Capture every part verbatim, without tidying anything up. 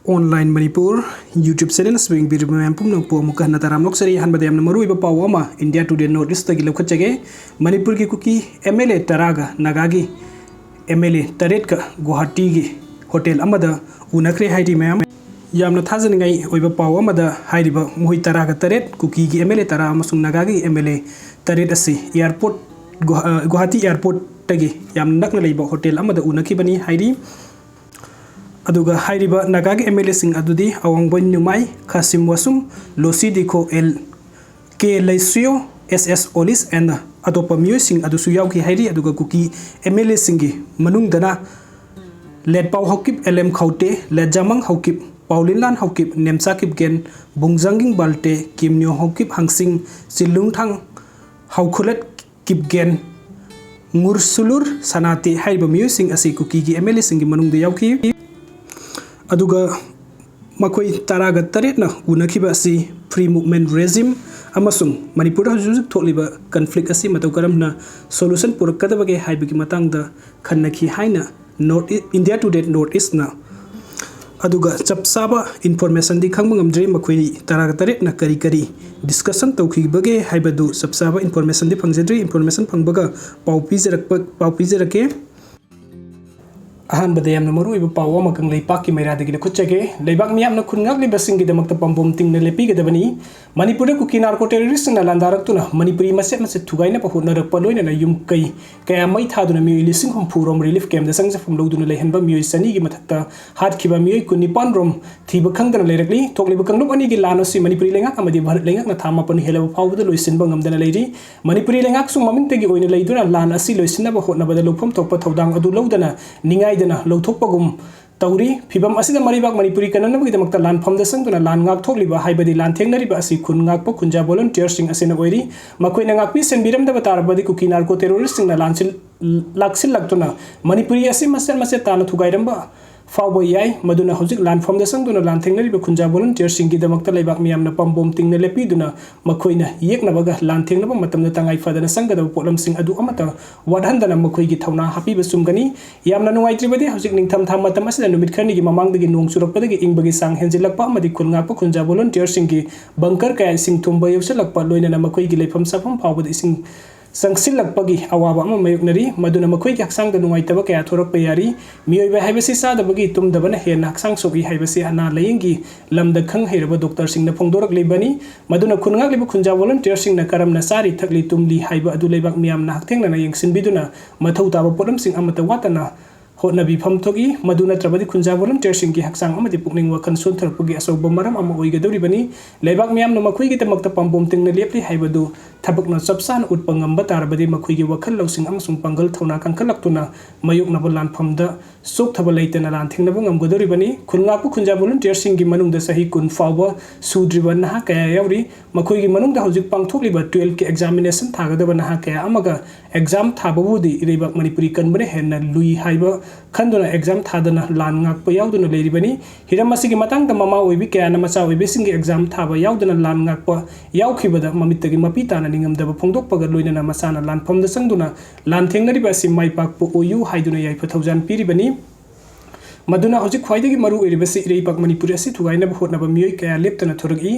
Online Manipur YouTube channel ꯑꯁꯤꯕꯨ ꯌꯦꯡꯕꯤꯔꯤꯕ ꯃꯌꯥꯝ ꯄꯨꯝꯅꯃꯛꯄꯨ ꯑꯃꯨꯛꯀ ꯍꯟꯅ ꯇꯔꯥꯝꯅ ꯑꯣꯛꯆꯔꯤ꯫ ꯑꯍꯥꯟꯕꯗ ꯌꯥꯝꯅ ꯃꯔꯨꯑꯣꯏꯕ ꯄꯥꯎ ꯑꯃ India Today North East ꯇꯒꯤ ꯂꯧꯈꯠꯆꯒꯦ꯫ ꯃꯅꯤꯄꯨꯔꯒꯤ ꯀꯨꯀꯤ M L A ꯇꯔꯥꯒ ꯅꯥꯒꯥꯒꯤ M L A ꯇꯔꯦꯠꯀ ꯒꯨꯋꯥꯍꯥꯇꯤꯒꯤ ꯍꯣꯇꯦꯜ ꯑꯃꯗ ꯎꯅꯈ꯭ꯔꯦ ꯍꯥꯏꯔꯤ ꯃꯌꯥꯝ꯫ ꯌꯥꯝꯅ ꯊꯥꯖꯅꯤꯡꯉꯥꯏ ꯑꯣꯏꯕ ꯄꯥꯎ ꯑꯃꯗ ꯍꯥꯏꯔꯤꯕ ꯃꯈꯣꯏ ꯇꯔꯥꯒ ꯇꯔꯦꯠ ꯀꯨꯀꯤꯒꯤ M L A ꯇꯔꯥ ꯑꯃꯁꯨꯡ ꯅꯥꯒꯥꯒꯤ M L A ꯇꯔꯦꯠ ꯑꯁꯤ airport, ꯒꯨꯋꯥ-, ꯑ, ꯒꯨꯋꯥꯍꯥꯇꯤ airport ꯇꯒꯤ ꯌꯥꯝꯅ ꯅꯛꯅ ꯂꯩꯕ ꯍꯣꯇꯦꯜ ꯑꯃꯗ ꯎꯅꯈꯤꯕꯅꯤ ꯍꯥꯏꯔꯤ꯫ ꯑꯗꯨꯒ ꯍꯥꯏꯔꯤꯕ ꯅꯥꯒꯥꯒꯤ M L A ꯁꯤꯡ ꯑꯗꯨꯗꯤ ꯑꯋꯥꯡꯕꯣꯏ ꯅꯨꯃꯥꯏ, ꯈꯥꯁꯤꯝ ꯋꯥꯁꯨꯝ, ꯂꯣꯁꯤ ꯗꯤꯈꯣ, L K ꯂꯩꯁ꯭ꯔꯤꯌꯣ, S S ꯑꯣꯂꯤꯁ and ꯑꯇꯣꯞꯄ ꯃꯤꯑꯣꯏꯁꯤꯡ ꯑꯗꯨꯁꯨ ꯌꯥꯎꯈꯤ ꯍꯥꯏꯔꯤ꯫ ꯑꯗꯨꯒ ꯀꯨꯀꯤ M L A ꯁꯤꯡꯒꯤ ꯃꯅꯨꯡꯗꯅ ꯂꯦꯠꯄꯥꯎ ꯍꯧꯀꯤꯞ, ꯑꯦꯜ ꯑꯦꯝ ꯈꯧꯇꯦ, ꯂꯦꯠꯖꯥꯃꯪ ꯍꯧꯀꯤꯞ, ꯄꯥꯎꯂꯤꯟꯂꯥꯟ ꯍꯧꯀꯤꯞ, ꯅꯦꯝꯆꯥ ꯀꯤꯞꯒꯦꯟ, ꯕꯨꯡꯖꯥꯡꯒꯤꯡ ꯕꯥꯜꯇꯦ, ꯀꯤꯝꯅꯤꯌꯣ ꯍꯧꯀꯤꯞ, ꯍꯪꯁꯤꯡ, ꯆꯤꯜꯂꯨꯡꯊꯥꯡ, ꯍꯧꯈꯨꯂꯠ ꯀꯤꯞꯒꯦꯟ, ꯉꯨꯔꯁꯨꯂꯨꯔ ꯁꯅꯥꯇꯦ ꯍꯥꯏꯔꯤꯕ ꯃꯤꯑꯣꯏꯁꯤꯡ ꯑꯁꯤ ꯀꯨꯀꯤꯒꯤ M L A ꯁꯤꯡꯒꯤ ꯃꯅꯨꯡꯗ ꯌꯥꯎꯈꯤ꯫ ꯑꯗꯨꯒ ꯃꯈꯣꯏ ꯇꯔꯥꯒ ꯇꯔꯦꯠꯅ ꯎꯅꯈꯤꯕ ꯑꯁꯤ Free Movement Regime ꯑꯃꯁꯨꯡ ꯃꯅꯤꯄꯨꯔꯗ ꯍꯧꯖꯤꯛ ꯍꯧꯖꯤꯛ ꯊꯣꯛꯂꯤꯕ conflict ꯑꯁꯤ ꯃꯇꯧ ꯀꯔꯝꯅ solution ꯄꯨꯔꯛꯀꯗꯕꯒꯦ ꯍꯥꯏꯕꯒꯤ ꯃꯇꯥꯡꯗ ꯈꯟꯅꯈꯤ ꯍꯥꯏꯅ North E-, India Today North East ꯅ꯫ ꯑꯗꯨꯒ ꯆꯞ ꯆꯥꯕ information ꯗꯤ ꯈꯪꯕ ꯉꯝꯗ꯭ꯔꯤ, ꯃꯈꯣꯏ ꯇꯔꯥꯒ ꯇꯔꯦꯠꯅ ꯀꯔꯤ ꯀꯔꯤ discussion ꯇꯧꯈꯤꯕꯒꯦ ꯍꯥꯏꯕꯗꯨ ꯆꯞ ꯆꯥꯕ information ꯗꯤ ꯐꯪꯖꯗ꯭ꯔꯤ꯫ Information ꯐꯪꯕꯒ ꯄꯥꯎ ꯄꯤꯖꯔꯛꯄ, ꯄꯥꯎ ꯄꯤꯖꯔꯛꯀꯦ꯫ ꯑꯍꯥꯟꯕꯗ ꯌꯥꯝꯅ ꯃꯔꯨꯑꯣꯏꯕ ꯄꯥꯎ ꯑꯃ ꯀꯪꯂꯩꯄꯥꯛꯀꯤ ꯃꯩꯔꯥꯗꯒꯤ ꯂꯧꯈꯠꯆꯒꯦ꯫ ꯂꯩꯕꯥꯛ ꯃꯤꯌꯥꯝꯅ ꯈꯨꯟ ꯉꯥꯛꯂꯤꯕꯁꯤꯡꯒꯤꯗꯃꯛꯇ ꯄꯥꯝꯕꯣꯝ ꯇꯤꯡꯅ ꯂꯦꯞꯄꯤꯒꯗꯕꯅꯤ꯫ ꯃꯅꯤꯄꯨꯔꯗ ꯀꯨꯀꯤ narco terrorist ꯁꯤꯡꯅ ꯂꯥꯟꯗꯥꯔꯛꯇꯨꯅ ꯃꯅꯤꯄꯨꯔꯤ ꯃꯆꯦꯠ ꯃꯆꯦꯠ ꯊꯨꯒꯥꯏꯅꯕ ꯍꯣꯠꯅꯔꯛꯄ ꯂꯣꯏꯅꯅ ꯌꯨꯝ ꯀꯩ ꯀꯌꯥ ꯃꯩ ꯊꯥꯗꯨꯅ ꯃꯤꯑꯣꯏ ꯂꯤꯁꯤꯡ ꯍꯨꯝꯐꯨ ꯔꯣꯝ relief camp ꯗ ꯆꯪꯖꯐꯝ ꯂꯧꯗꯨꯅ ꯂꯩꯍꯟꯕ, ꯃꯤꯑꯣꯏ ꯆꯅꯤꯒꯤ ꯃꯊꯛꯇ ꯍꯥꯠꯈꯤꯕ, ꯃꯤꯑꯣꯏ ꯀꯨꯟꯅꯤꯄꯥꯟ ꯔꯣꯝ ꯊꯤꯕ ꯈꯪꯗꯅ ꯂꯩꯔꯛꯂꯤ꯫ ꯊꯣꯛꯂꯤꯕ ꯀꯥꯡꯂꯨꯞ ꯑꯅꯤꯒꯤ ꯂꯥꯟ ꯑꯁꯤ ꯃꯅꯤꯄꯨꯔꯤ ꯂꯩꯉꯥꯛ ꯑꯃꯗꯤ ꯚꯥꯔꯠ ꯂꯩꯉꯥꯛꯅ ꯊꯥ ꯃꯥꯄꯟ ꯍꯦꯜꯂꯕ ꯐꯥꯎꯕꯗ ꯂꯣꯏꯁꯤꯟꯕ ꯉꯝꯗꯅ ꯂꯩꯔꯤ꯫ ꯃꯅꯤꯄꯨꯔꯤ ꯂꯩꯉꯥꯛꯁꯨ ꯃꯃꯤꯡꯇꯒꯤ ꯑꯣꯏꯅ ꯂꯩꯗꯨꯅ ꯂꯥꯟ ꯑꯁꯤ ꯂꯣꯏꯁꯤꯟꯅꯕ ꯍꯣꯠꯅꯕꯗ ꯂꯧꯐꯝ ꯊꯣꯛꯄ ꯊꯧꯗꯥꯡ ꯑꯗꯨ ꯂꯧꯗꯅ ꯅꯤꯡꯉꯥꯏꯗꯅ ꯂꯧꯊꯣꯛꯄꯒꯨꯝ ꯇꯧꯔꯤ꯫ ꯐꯤꯚꯝ ꯑꯁꯤꯗ ꯃꯔꯩꯕꯥꯛ ꯃꯅꯤꯄꯨꯔꯤ ꯀꯟꯅꯅꯕꯒꯤꯗꯃꯛꯇ ꯂꯥꯟꯐꯝꯗ ꯆꯪꯗꯨꯅ ꯂꯥꯟ ꯉꯥꯛꯊꯣꯛꯂꯤꯕ ꯍꯥꯏꯕꯗꯤ ꯂꯥꯟꯊꯦꯡꯅꯔꯤꯕ ꯑꯁꯤ ꯈꯨꯟ ꯉꯥꯛꯄ ꯈꯨꯟꯖꯥ volunteer ꯁꯤꯡ ꯑꯁꯤꯅ ꯑꯣꯏꯔꯤ꯫ ꯃꯈꯣꯏꯅ ꯉꯥꯛꯄꯤ ꯁꯦꯟꯕꯤꯔꯝꯗꯕ ꯇꯥꯔꯕꯗꯤ ꯀꯨꯀꯤ narco terrorist ꯁꯤꯡꯅ ꯂꯥꯟꯁꯤꯜ-, ꯂꯥꯛꯁꯤꯜꯂꯛꯇꯨꯅ ꯃꯅꯤꯄꯨꯔꯤ ꯑꯁꯤ ꯃꯆꯦꯠ ꯃꯆꯦꯠ ꯇꯥꯅ ꯊꯨꯒꯥꯏꯔꯝꯕ ꯐꯥꯎꯕ ꯌꯥꯏ꯫ ꯃꯗꯨꯅ ꯍꯧꯖꯤꯛ ꯂꯥꯟꯐꯝꯗ ꯆꯪꯗꯨꯅ ꯂꯥꯟꯊꯦꯡꯅꯔꯤꯕ ꯈꯨꯟꯖꯥ ꯚꯣꯂꯨꯟꯇꯤꯌꯔꯁꯤꯡꯒꯤꯗꯃꯛꯇ ꯂꯩꯕꯥꯛ ꯃꯤꯌꯥꯝꯅ ꯄꯥꯝꯕꯣꯝ ꯇꯤꯡꯅ ꯂꯦꯞꯄꯤꯗꯨꯅ ꯃꯈꯣꯏꯅ ꯌꯦꯛꯅꯕꯒ ꯂꯥꯟꯊꯦꯡꯅꯕ ꯃꯇꯝꯗ ꯇꯉꯥꯏ ꯐꯗꯅ ꯆꯪꯒꯗꯕ ꯄꯣꯠꯂꯝꯁꯤꯡ ꯑꯗꯨ ꯑꯃꯠꯇ ꯋꯥꯠꯍꯟꯗꯅ ꯃꯈꯣꯏꯒꯤ ꯊꯧꯅꯥ ꯍꯥꯞꯄꯤꯕ ꯆꯨꯝꯒꯅꯤ꯫ ꯌꯥꯝꯅ ꯅꯨꯡꯉꯥꯏꯇ꯭ꯔꯤꯕꯗꯤ ꯍꯧꯖꯤꯛ ꯅꯤꯡꯊꯝꯊꯥ ꯃꯇꯝ ꯑꯁꯤꯗ ꯅꯨꯃꯤꯠ ꯈꯔꯅꯤꯒꯤ ꯃꯃꯥꯡꯗꯒꯤ ꯅꯣꯡ ꯆꯨꯔꯛꯄꯗꯒꯤ ꯏꯪꯕꯒꯤ ꯆꯥꯡ ꯍꯦꯟꯖꯤꯜꯂꯛꯄ ꯑꯃꯗꯤ ꯈꯨꯜ ꯉꯥꯛꯄ ꯈꯨꯟꯖꯥ ꯚꯣꯂꯨꯟꯇꯤꯌꯔꯁꯤꯡꯒꯤ ꯕꯪꯀꯔ ꯀꯌꯥ ꯏꯁꯤꯡ ꯊꯨꯝꯕ ꯌꯧꯁꯤꯜꯂꯛꯄ ꯂꯣꯏꯅꯅ ꯃꯈꯣꯏꯒꯤ ꯂꯩꯐꯝ ꯆꯥꯐꯝ ꯐꯥꯎꯕꯗ ꯏꯁꯤꯡ ꯆꯪꯁꯤꯜꯂꯛꯄꯒꯤ ꯑꯋꯥꯕ ꯑꯃ ꯃꯥꯌꯣꯛꯅꯔꯤ꯫ ꯃꯗꯨꯅ ꯃꯈꯣꯏꯒꯤ ꯍꯛꯆꯥꯡꯗ ꯅꯨꯡꯉꯥꯏꯇꯕ ꯀꯌꯥ ꯊꯣꯔꯛꯄ ꯌꯥꯔꯤ꯫ ꯃꯤꯑꯣꯏꯕ ꯍꯥꯏꯕꯁꯤ ꯆꯥꯗꯕꯒꯤ ꯇꯨꯝꯗꯕꯅ ꯍꯦꯟꯅ ꯍꯛꯆꯥꯡ ꯁꯣꯛꯏ ꯍꯥꯏꯕꯁꯤ ꯑꯅꯥ ꯂꯥꯌꯦꯡꯒꯤ ꯂꯝꯗ ꯈꯪ ꯍꯩꯔꯕ ꯗꯣꯛꯇꯔꯁꯤꯡꯅ ꯐꯣꯡꯗꯣꯔꯛꯂꯤꯕꯅꯤ꯫ ꯃꯗꯨꯅ ꯈꯨꯟ ꯉꯥꯛꯂꯤꯕ ꯈꯨꯟꯖꯥ ꯚꯣꯂꯨꯟꯇꯤꯌꯔꯁꯤꯡꯅ ꯀꯔꯝꯅ ꯆꯥꯔꯤ ꯊꯛꯂꯤ ꯇꯨꯝꯂꯤ ꯍꯥꯏꯕ ꯑꯗꯨ ꯂꯩꯕꯥꯛ ꯃꯤꯌꯥꯝꯅ ꯍꯛꯊꯦꯡꯅꯅ ꯌꯦꯡꯁꯤꯟꯕꯤꯗꯨꯅ ꯃꯊꯧ ꯇꯥꯕ ꯄꯣꯠꯂꯝꯁꯤꯡ ꯑꯃꯠꯇ ꯋꯥꯠꯇꯅ ꯍꯣꯠꯅꯕꯤꯐꯝ ꯊꯣꯛꯏ꯫ ꯃꯗꯨ ꯅꯠꯇ꯭ꯔꯕꯗꯤ ꯈꯨꯟꯖꯥ ꯚꯣꯂꯨꯟꯇꯤꯌꯔꯁꯤꯡꯒꯤ ꯍꯛꯆꯥꯡ ꯑꯃꯗꯤ ꯄꯨꯛꯅꯤꯡ ꯋꯥꯈꯜ ꯁꯣꯟꯊꯔꯛꯄꯒꯤ ꯑꯆꯧꯕ ꯃꯔꯝ ꯑꯃ ꯑꯣꯏꯒꯗꯧꯔꯤꯕꯅꯤ꯫ ꯂꯩꯕꯥꯛ ꯃꯤꯌꯥꯝꯅ ꯃꯈꯣꯏꯒꯤꯗꯃꯛꯇ ꯄꯥꯝꯕꯣꯝ ꯇꯤꯡꯅ ꯂꯦꯞꯂꯤ ꯍꯥꯏꯕꯗꯨ ꯊꯕꯛꯅ ꯆꯞ ꯆꯥꯅ ꯎꯠꯄ ꯉꯝꯕ ꯇꯥꯔꯕꯗꯤ ꯃꯈꯣꯏꯒꯤ ꯋꯥꯈꯜ ꯂꯧꯁꯤꯡ ꯑꯃꯁꯨꯡ ꯄꯥꯡꯒꯜ ꯊꯧꯅꯥ ꯀꯟꯈꯠꯂꯛꯇꯨꯅ ꯃꯥꯌꯣꯛꯅꯕ ꯂꯥꯟꯐꯝꯗ ꯆꯣꯛꯊꯕ ꯂꯩꯇꯅ ꯂꯥꯟꯊꯦꯡꯅꯕ ꯉꯝꯒꯗꯧꯔꯤꯕꯅꯤ꯫ ꯈꯨꯟ ꯉꯥꯛꯄ ꯈꯨꯟꯖꯥ ꯚꯣꯂꯨꯟꯇꯤꯌꯔꯁꯤꯡꯒꯤ ꯃꯅꯨꯡꯗ ꯆꯍꯤ ꯀꯨꯟ ꯐꯥꯎꯕ ꯁꯨꯗ꯭ꯔꯤꯕ ꯅꯍꯥ ꯀꯌꯥ ꯌꯥꯎꯔꯤ꯫ ꯃꯈꯣꯏꯒꯤ ꯃꯅꯨꯡꯗ ꯍꯧꯖꯤꯛ ꯄꯥꯡꯊꯣꯛꯂꯤꯕ ꯇꯨꯌꯦꯜꯐꯀꯤ ꯑꯦꯛꯖꯥꯃꯤꯅꯦꯁꯟ ꯊꯥꯒꯗꯕ ꯅꯍꯥ ꯀꯌꯥ ꯑꯃꯒ ꯑꯦꯛꯖꯥꯝ ꯊꯥꯕꯕꯨꯗꯤ ꯏꯔꯩꯕꯥꯛ ꯃꯅꯤꯄꯨꯔꯤ ꯀꯟꯕꯅ ꯍꯦꯟꯅ ꯂꯨꯏ ꯍꯥꯏꯕ ꯈꯟꯗꯨꯅ ꯑꯦꯛꯖꯥꯝ ꯊꯥꯗꯅ ꯂꯥꯟ ꯉꯥꯛꯄ ꯌꯥꯎꯗꯨꯅ ꯂꯩꯔꯤꯕꯅꯤ꯫ ꯍꯤꯔꯝ ꯑꯁꯤꯒꯤ ꯃꯇꯥꯡꯗ ꯃꯃꯥ ꯑꯣꯏꯕꯤ ꯀꯌꯥꯅ ꯃꯆꯥ ꯑꯣꯏꯕꯤꯁꯤꯡꯒꯤ ꯑꯦꯛꯖꯥꯝ ꯊꯥꯕ ꯌꯥꯎꯗꯅ ꯂꯥꯟ ꯉꯥꯛꯄ ꯌꯥꯎꯈꯤꯕꯗ ꯃꯃꯤꯠꯇꯒꯤ ꯃꯄꯤ ꯇꯥꯅ ꯅꯤꯡꯉꯝꯗꯕ ꯐꯣꯡꯗꯣꯛꯄꯒ ꯂꯣꯏꯅꯅ ꯃꯆꯥꯅ ꯂꯥꯟꯐꯝꯗ ꯆꯪꯗꯨꯅ ꯂꯥꯟꯊꯦꯡꯅꯔꯤꯕ ꯑꯁꯤ ꯃꯥꯏ ꯄꯥꯛꯄ ꯑꯣꯏꯌꯨ ꯍꯥꯏꯗꯨꯅ ꯌꯥꯏꯐ ꯊꯧꯖꯥꯜ ꯄꯤꯔꯤꯕꯅꯤ꯫ ꯃꯗꯨꯅ ꯍꯧꯖꯤꯛ ꯈ꯭ꯋꯥꯏꯗꯒꯤ ꯃꯔꯨ ꯑꯣꯏꯔꯤꯕꯁꯤ ꯏꯔꯩꯕꯥꯛ ꯃꯅꯤꯄꯨꯔꯤ ꯑꯁꯤ ꯊꯨꯒꯥꯏꯅꯕ ꯍꯣꯠꯅꯕ ꯃꯤꯑꯣꯏ ꯀꯌꯥ ꯂꯦꯞꯇꯅ ꯊꯣꯔꯛꯏ꯫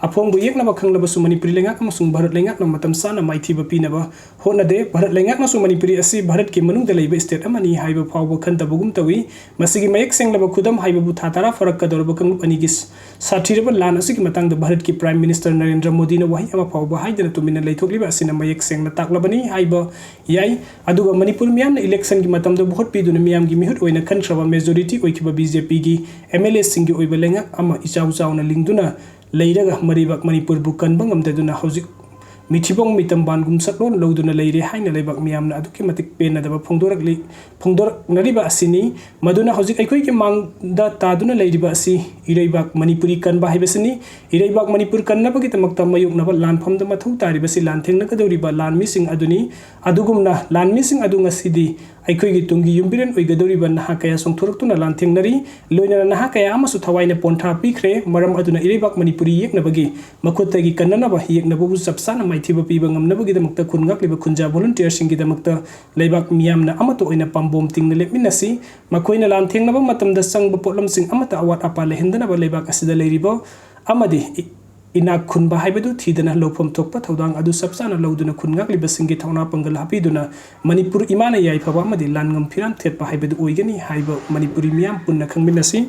ꯑꯐꯣꯡꯕ ꯌꯦꯛꯅꯕ ꯈꯪꯂꯕꯁꯨ ꯃꯅꯤꯄꯨꯔꯤ ꯂꯩꯉꯥꯛ ꯑꯃꯁꯨꯡ ꯚꯥꯔꯠ ꯂꯩꯉꯥꯛꯅ ꯃꯇꯝ ꯆꯥꯅ ꯃꯥꯏꯊꯤꯕ ꯄꯤꯅꯕ ꯍꯣꯠꯅꯗꯦ꯫ ꯚꯥꯔꯠ ꯂꯩꯉꯥꯛꯅꯁꯨ ꯃꯅꯤꯄꯨꯔꯤ ꯑꯁꯤ ꯚꯥꯔꯠꯀꯤ ꯃꯅꯨꯡꯗ ꯂꯩꯕ ꯁ꯭ꯇꯦꯠ ꯑꯃꯅꯤ ꯍꯥꯏꯕ ꯐꯥꯎꯕ ꯈꯟꯗꯕꯒꯨꯝ ꯇꯧꯏ꯫ ꯃꯁꯤꯒꯤ ꯃꯌꯦꯛ ꯁꯦꯡꯂꯕ ꯈꯨꯗꯝ ꯍꯥꯏꯕꯕꯨ ꯊꯥ ꯇꯔꯥ ꯐꯥꯔꯛꯀꯗꯧꯔꯕ ꯀꯥꯡꯂꯨꯞ ꯑꯅꯤꯒꯤ ꯁꯥꯊꯤꯔꯕ ꯂꯥꯟ ꯑꯁꯤꯒꯤ ꯃꯇꯥꯡꯗ ꯚꯥꯔꯠꯀꯤ ꯄ꯭ꯔꯥꯏꯝ ꯃꯤꯅꯤꯁꯇꯔ ꯅꯔꯦꯟꯗ꯭ꯔ ꯃꯣꯗꯤꯅ ꯋꯥꯍꯩ ꯑꯃ ꯐꯥꯎꯕ ꯍꯥꯏꯗꯅ ꯇꯨꯃꯤꯟꯅ ꯂꯩꯊꯣꯛꯂꯤꯕ ꯑꯁꯤꯅ ꯃꯌꯦꯛ ꯁꯦꯡꯅ ꯇꯥꯛꯂꯕꯅꯤ ꯍꯥꯏꯕ ꯌꯥꯏ꯫ ꯑꯗꯨꯒ ꯃꯅꯤꯄꯨꯔ ꯃꯤꯌꯥꯝꯅ ꯏꯂꯦꯛꯁꯟꯒꯤ ꯃꯇꯝꯗ ꯚꯣꯠ ꯄꯤꯗꯨꯅ ꯃꯤꯌꯥꯝꯒꯤ ꯃꯤꯍꯨꯠ ꯑꯣꯏꯅ ꯈꯟꯈ꯭ꯔꯕ ꯃꯦꯖꯣꯔꯤꯇꯤ ꯑꯣꯏꯈꯤꯕ ꯕꯤ ꯖꯦ ꯄꯤꯒꯤ ꯑꯦꯝ ꯑꯦꯜ ꯑꯦꯁꯤꯡꯒꯤ ꯑꯣꯏꯕ ꯂꯩꯉꯥꯛ ꯑꯃ ꯏꯆꯥꯎ ꯆꯥꯎꯅ ꯂꯤꯡꯗꯨꯅ ꯂꯩꯔꯒ ꯃꯔꯩꯕꯥꯛ ꯃꯅꯤꯄꯨꯔꯕꯨ ꯀꯟꯕ ꯉꯝꯗꯗꯨꯅ ꯍꯧꯖꯤꯛ ꯃꯤꯊꯤꯕꯣꯡ ꯃꯤꯇꯝꯕꯥꯟꯒꯨꯝ ꯁꯛꯂꯣꯟ ꯂꯧꯗꯨꯅ ꯂꯩꯔꯦ ꯍꯥꯏꯅ ꯂꯩꯕꯥꯛ ꯃꯤꯌꯥꯝꯅ ꯑꯗꯨꯛꯀꯤ ꯃꯇꯤꯛ ꯄꯦꯟꯅꯗꯕ ꯐꯣꯡꯗꯣꯔꯛꯂꯤ, ꯐꯣꯡꯗꯣꯔꯛꯅꯔꯤꯕ ꯑꯁꯤꯅꯤ꯫ ꯃꯗꯨꯅ ꯍꯧꯖꯤꯛ ꯑꯩꯈꯣꯏꯒꯤ ꯃꯥꯡꯗ ꯇꯥꯗꯨꯅ ꯂꯩꯔꯤꯕ ꯑꯁꯤ ꯏꯔꯩꯕꯥꯛ ꯃꯅꯤꯄꯨꯔꯤ ꯀꯟꯕ ꯍꯥꯏꯕꯁꯤꯅꯤ꯫ ꯏꯔꯩꯕꯥꯛ ꯃꯅꯤꯄꯨꯔ ꯀꯟꯅꯕꯒꯤꯗꯃꯛꯇ ꯃꯥꯌꯣꯛꯅꯕ ꯂꯥꯟꯐꯝꯗ ꯃꯊꯧ ꯇꯥꯔꯤꯕꯁꯤ ꯂꯥꯟꯊꯦꯡꯅꯒꯗꯧꯔꯤꯕ ꯂꯥꯟꯃꯤꯁꯤꯡ ꯑꯗꯨꯅꯤ꯫ ꯑꯗꯨꯒꯨꯝꯅ ꯂꯥꯟꯃꯤꯁꯤꯡ ꯑꯗꯨ ꯉꯁꯤꯗꯤ ꯑꯩꯈꯣꯏꯒꯤ ꯇꯨꯡꯒꯤ ꯌꯨꯝꯕꯤꯔꯦꯟ ꯑꯣꯏꯒꯗꯧꯔꯤꯕ ꯅꯍꯥ ꯀꯌꯥ ꯆꯣꯡꯊꯣꯔꯛꯇꯨꯅ ꯂꯥꯟꯊꯦꯡꯅꯔꯤ꯫ ꯂꯣꯏꯅꯅ ꯅꯍꯥ ꯀꯌꯥ ꯑꯃꯁꯨ ꯊꯋꯥꯏꯅ ꯄꯣꯟꯊꯥ ꯄꯤꯈ꯭ꯔꯦ꯫ ꯃꯔꯝ ꯑꯗꯨꯅ ꯏꯔꯩꯕꯥꯛ ꯃꯅꯤꯄꯨꯔꯤ ꯌꯦꯛꯅꯕꯒꯤ ꯃꯈꯨꯠꯇꯒꯤ ꯀꯟꯅꯅꯕ ꯌꯦꯛꯅꯕꯕꯨ ꯆꯞ ꯆꯥꯅ ꯃꯥꯏꯊꯤꯕ ꯄꯤꯕ ꯉꯝꯅꯕꯒꯤꯗꯃꯛꯇ ꯈꯨꯟ ꯉꯥꯛꯂꯤꯕ ꯈꯨꯟꯖꯥ volunteerꯁꯤꯡꯒꯤꯗꯃꯛꯇ ꯂꯩꯕꯥꯛ ꯃꯤꯌꯥꯝꯅ ꯑꯃꯠꯇ ꯑꯣꯏꯅ ꯄꯥꯝꯕꯣꯝ ꯇꯤꯡꯅ ꯂꯦꯞꯃꯤꯟꯅꯁꯤ꯫ ꯃꯈꯣꯏꯅ ꯂꯥꯟꯊꯦꯡꯅꯕ ꯃꯇꯝꯗ ꯆꯪꯕ ꯄꯣꯠꯂꯝꯁꯤꯡ ꯑꯃꯠꯇ ꯑꯋꯥꯠ ꯑꯄꯥ ꯂꯩꯍꯟꯗꯅꯕ ꯂꯩꯕꯥꯛ ꯑꯁꯤꯗ ꯂꯩꯔꯤꯕ ꯑꯃꯗꯤ ꯏ-, ꯏꯅꯥꯛ ꯈꯨꯟꯕ ꯍꯥꯏꯕꯗꯨ ꯊꯤꯗꯅ ꯂꯧꯐꯝ ꯊꯣꯛꯄ ꯊꯧꯗꯥꯡ ꯑꯗꯨ ꯆꯞ ꯆꯥꯅ ꯂꯧꯗꯨꯅ ꯈꯨꯟ ꯉꯥꯛꯂꯤꯕꯁꯤꯡꯒꯤ ꯊꯧꯅꯥ ꯄꯥꯡꯒꯜ ꯍꯥꯞꯄꯤꯗꯨꯅ ꯃꯅꯤꯄꯨꯔ ꯏꯃꯥꯅ ꯌꯥꯏꯐꯕ ꯑꯃꯗꯤ ꯂꯥꯟꯉꯝ ꯐꯤꯔꯥꯝ ꯊꯦꯠꯄ ꯍꯥꯏꯕꯗꯨ ꯑꯣꯏꯒꯅꯤ ꯍꯥꯏꯕ ꯃꯅꯤꯄꯨꯔꯤ ꯃꯤꯌꯥꯝ ꯄꯨꯟꯅ ꯈꯪꯃꯤꯟꯅꯁꯤ꯫